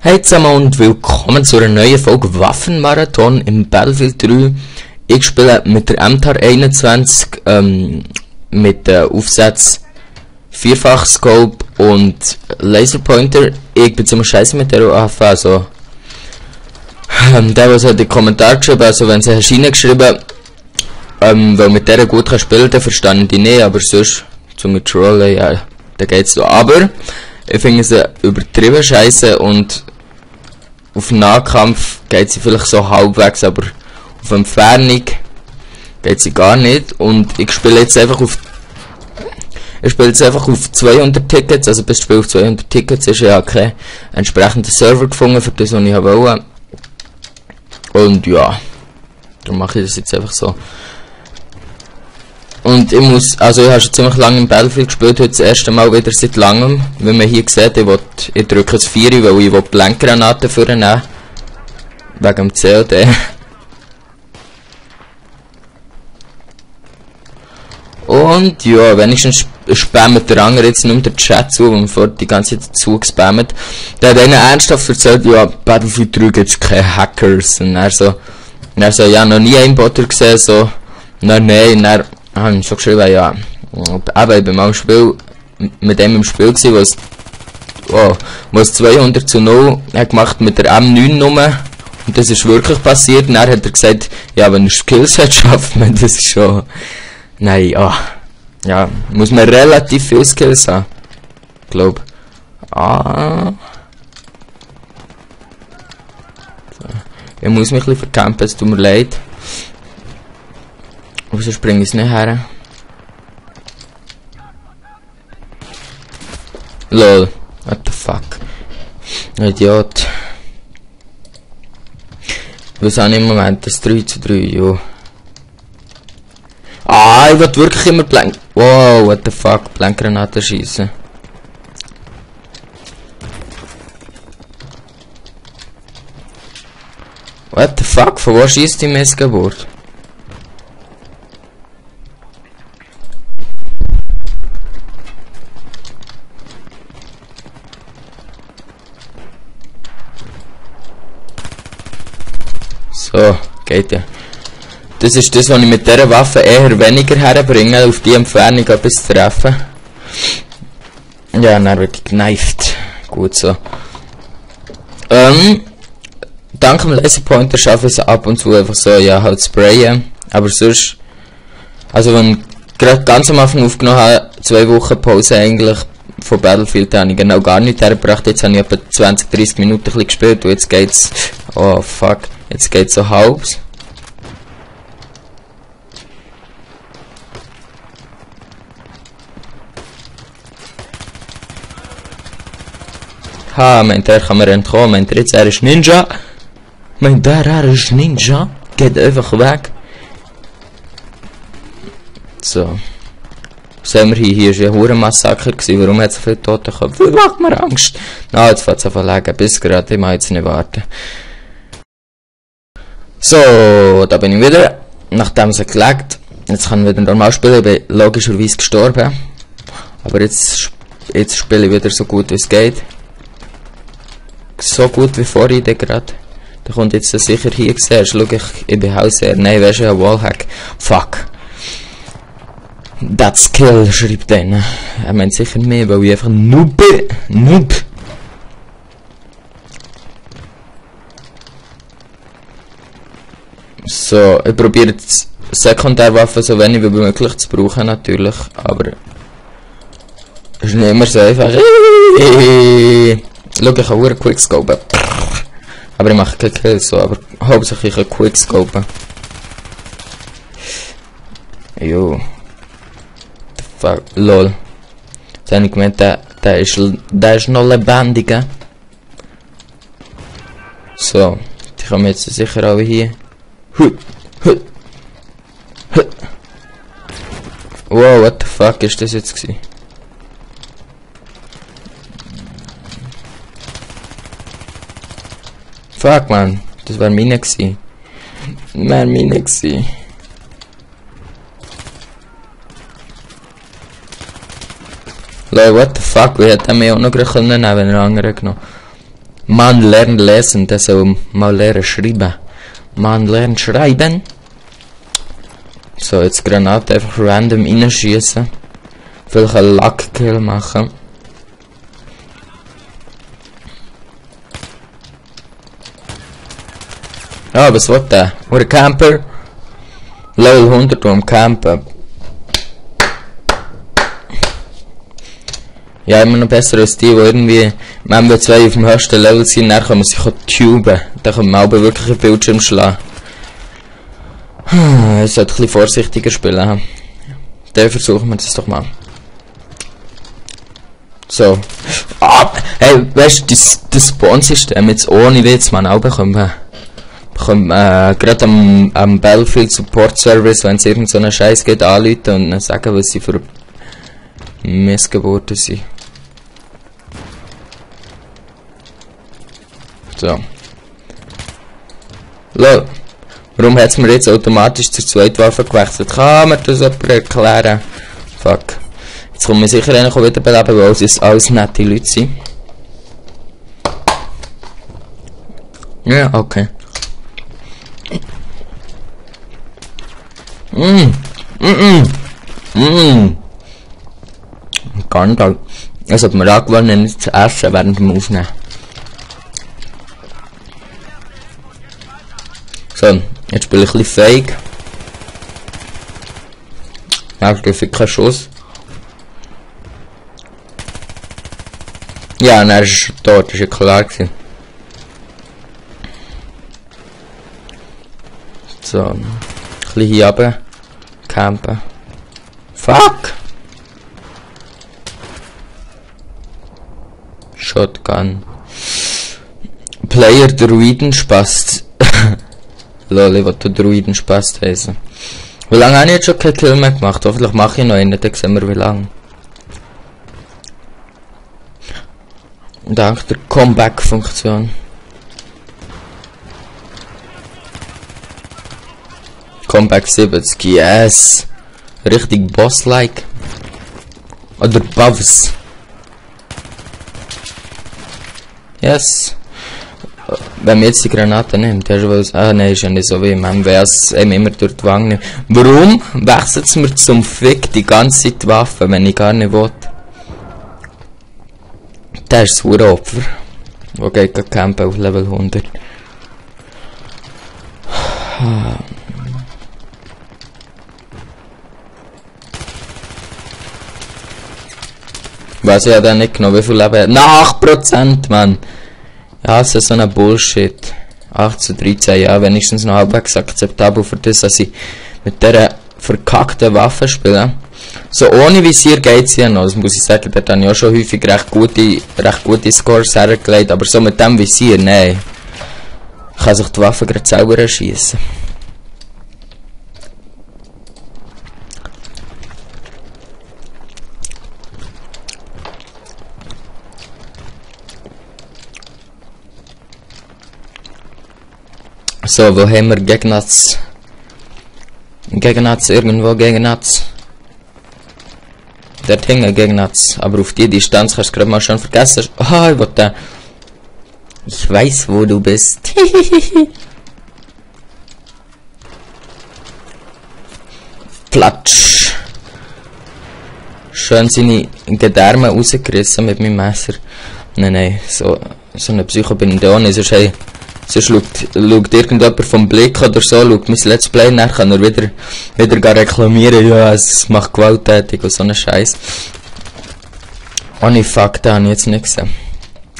Hey zusammen und willkommen zu einer neuen Folge Waffenmarathon im Battlefield 3. Ich spiele mit der MTAR 21 mit Aufsatz Vierfach-Scope und Laserpointer. Ich bin ziemlich scheiße mit der AF, also der was hat den Kommentar geschrieben, also wenn sie hineingeschrieben weil mit der gut kann spielen, dann verstehe ich die nicht, aber sonst zum Trollen, ja, da geht's so. Aber ich finde sie übertrieben scheiße und auf Nahkampf geht sie vielleicht so halbwegs, aber auf Entfernung geht sie gar nicht. Und ich spiele jetzt einfach auf 200 Tickets, also bis das Spiel auf 200 Tickets ist, ja kein entsprechender Server gefunden für das, was ich wollte. Und ja, darum mache ich das jetzt einfach so. Und ich habe schon ziemlich lange im Battlefield gespielt, heute das erste Mal wieder seit langem. Wie man hier sieht, ich drücke das 4, weil ich die Blendgranaten vornehmen. Wegen dem COD. Und ja, wenigstens spammt der andere jetzt nicht mehr den Chat zu, und vorher die ganze Zeit dazu gespammt. Der hat ihnen ernsthaft erzählt, ja, Battlefield 3 gibt es keine Hackers. Und er so, ja, noch nie einen Botter gesehen, so, nein, habe ich schon geschrieben, ja, aber ich bin mal mit dem im Spiel gewesen, was 200:0 hat gemacht mit der M9 Nummer, und das ist wirklich passiert, und dann hat er gesagt, ja, wenn er Skills hat, schafft man das schon. Nein, ja, muss man relativ viel Skills haben, glaub. Ich muss mich ein bisschen verkämpfen, es tut mir leid. Wieso springe ich es nicht her? Lol, what the fuck? Idiot. Was habe ich im Moment? Das 3:3, jo. Ich will wirklich immer blank. Wow, what the fuck? Blankgranaten schießen. What the fuck? Von wo schießt die Messgeburt? So, geht ja. Das ist das, was ich mit dieser Waffe eher weniger herbringe, auf die Entfernung etwas zu treffen. Ja, dann wird ich gekneift. Gut so. Dank dem Laserpointer schaffe ich es ab und zu einfach so, ja, halt sprayen. Aber sonst, also wenn ich gerade ganz am Anfang aufgenommen habe, 2 Wochen Pause eigentlich von Battlefield, habe ich genau gar nicht hergebracht. Jetzt habe ich etwa 20-30 Minuten ein bisschen gespielt und jetzt geht's, oh fuck, jetzt geht's so halbs. Meint er kann mir entkommen, meint er jetzt er ist Ninja? Meint er ist Ninja? Geht einfach weg. So. Sehen wir hier ist ja ein Hurenmassaker gewesen, warum hat es so viele Tote gehabt? Was macht mir Angst? Jetzt fängt es an verlegen, bis gerade, ich muss jetzt nicht warten. So, da bin ich wieder, nachdem es gelegt. Jetzt kann ich wieder normal spielen, ich bin logischerweise gestorben. Aber jetzt spiele ich wieder so gut wie es geht. So gut wie vorhin gerade. Da kommt jetzt sicher hier gesehen. Schau, ich bin Hausherr. Nein, weißt du, ein Wallhack. Fuck. That skill, schreibt einer. Er meint sicher mehr, weil ich einfach Noob. So, ich probiere jetzt Sekundärwaffen so wenig wie möglich zu brauchen, natürlich. Aber es ist nicht immer so einfach. Schau, ich kann einen Quickscopen. Aber ich mache keine Kills, so, aber hauptsächlich ein Quickscopen. Jo. Fuck, lol. Jetzt habe ich gemeint, der ist noch lebendig. So, die kommen jetzt sicher alle hier. Wow, what the fuck ist das jetzt gewesen? Fuck, man, das war meine gewesen. Leute, what the fuck, wie hätte er mich auch noch nehmen können, wenn er andere genommen. Man lernt lesen, der soll mal lernen schreiben. Man lernt schreiben. So, jetzt Granate einfach random reinschießen. Vielleicht einen Luck-Kill machen. Ja, was wird der? Oder Camper? Level 100 am Campen. Ja, immer noch besser als die irgendwie, wenn wir zwei auf dem höchsten Level sind, dann kann man sich auch tuben. Dann kann man aber wirklich einen Bildschirm schlagen. Ich sollte ein bisschen vorsichtiger spielen. Dann versuchen wir das doch mal. So. Ah, hey, weißt du, das Spawn-System jetzt ohne Witz, man auch bekommen gerade am Battlefield Support Service, wenn es irgend so einen Scheiß geht, anrufen und dann sagen, was sie für Missgeburten sind. So. Lo. Warum hat es mir jetzt automatisch zur zweiten Waffe gewechselt? Kann mir das jemand erklären? Fuck. Jetzt kommen wir sicher auch wieder beleben, weil es alles nette Leute sind. Ja, okay. Gar nicht. Also hat man angewohnt, nicht zu essen während dem Aufnehmen. So, jetzt spiele ich ein bisschen fake. Ja, ich gebe keinen Schuss. Ja, er ist tot, das ist ja klar gewesen. So, ein bisschen hier runter. Campen. Fuck! Shotgun. Player Druidenspast. Lol, ich will Druidenspast heißen. Wie lange habe ich jetzt schon keinen Kill mehr gemacht? Hoffentlich mache ich noch einen, dann sehen wir wie lange. Dank der Comeback-Funktion. Comeback 70, yes! Richtig Boss-like. Oder Buffs. Yes! Wenn man jetzt die Granate nimmt, hast du was. Ah, nein, ist ja nicht so wie man es immer durch die Wange nimmt. Warum wechselt es mir zum Fick die ganze Zeit die Waffe, wenn ich gar nicht will? Das ist das Opfer. Wo geht campen auf Level 100. Weiß ich ja dann nicht genau, wie viel Leben. Na, 8%, Mann! Ja, es ist so ein Bullshit. 8 zu 13, ja, wenigstens noch halbwegs akzeptabel für das, dass ich mit dieser verkackten Waffe spiele. So ohne Visier geht's ja noch, das muss ich sagen, da habe ich auch schon häufig recht gute Scores hergelegt, aber so mit dem Visier, nein. Kann sich die Waffe gerade selber erschießen. So, wo haben wir Gegnatz? Gegnatz, irgendwo Gegnatz. Dort hängen Gegnatz, aber auf die Distanz kannst du gerade mal schon vergessen. Ah, ich wollte. Ich weiß, wo du bist. Platsch. Schön seine Gedärme rausgerissen mit meinem Messer. Nein, so eine Psycho bin ich da nicht. Sonst schaut irgendjemand vom Blick oder so, schaut mein Let's Play, dann kann er wieder gar reklamieren, ja, es macht gewalttätig und so einen Scheiß. Ohne Fuck, da habe ich jetzt nicht gesehen.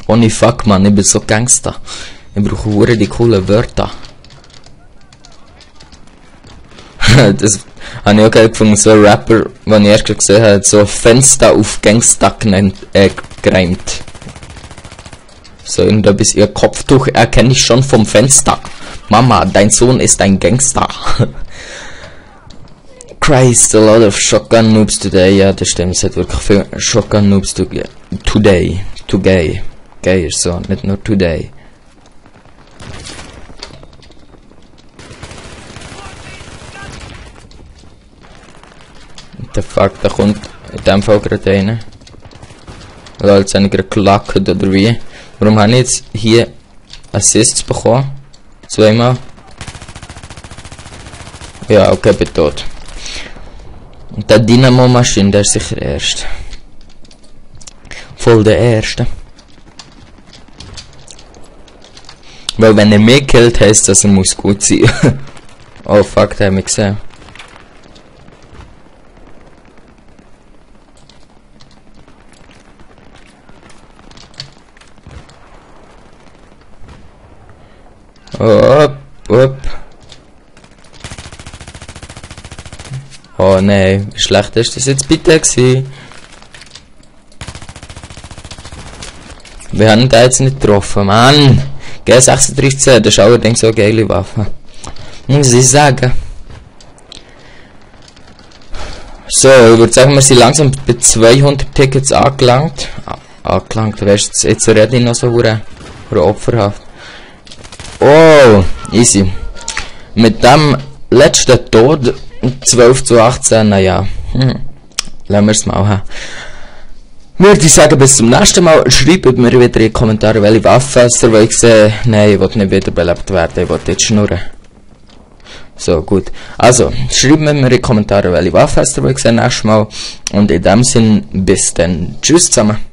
Ohne Fuck, Mann, ich bin so Gangster. Ich brauche hure die coolen Wörter. Das habe ich auch geil gefunden, so ein Rapper, den ich erst gesehen habe, so Fenster auf Gangster gereimt. So irgendetwas, ihr Kopftuch erkenne ich schon vom Fenster. Mama, dein Sohn ist ein Gangster. Christ, a lot of shotgun noobs today. Ja, das stimmt, es hat wirklich viel Shotgun noobs today. Today. Gay ist so, nicht nur today. The fuck, da kommt in dem Fall gerade rein. Oder als eine gerade gelackt oder wie. Warum habe ich jetzt hier Assists bekommen? Zweimal. Ja, okay, bin tot. Und der Dynamo-Maschine, der ist sicher der Erste. Voll der Erste. Weil wenn er mich killt, heisst das, er muss gut sein. Oh fuck, der hat mich gesehen. Upp. Oh nein, wie schlecht ist das jetzt bitte gewesen? Wir haben den jetzt nicht getroffen, Mann! G36C, das ist allerdings so eine geile Waffe. Muss ich sagen. So, ich würde sagen, wir sind langsam bei 200 Tickets angelangt. Weißt du, jetzt rede ich noch so opferhaft. Oh, easy. Mit dem letzten Tod 12:18, naja. Lassen wir es mal haben. Würde ich sagen, bis zum nächsten Mal. Schreibt mir wieder in die Kommentare, welche Waffen ihr wollt sehen. Nein, ich will nicht wiederbelebt werden, ich will jetzt schnurren. So, gut. Also, schreibt mir in die Kommentare, welche Waffen ihr wollt sehen nächstes Mal. Und in dem Sinn, bis dann. Tschüss zusammen.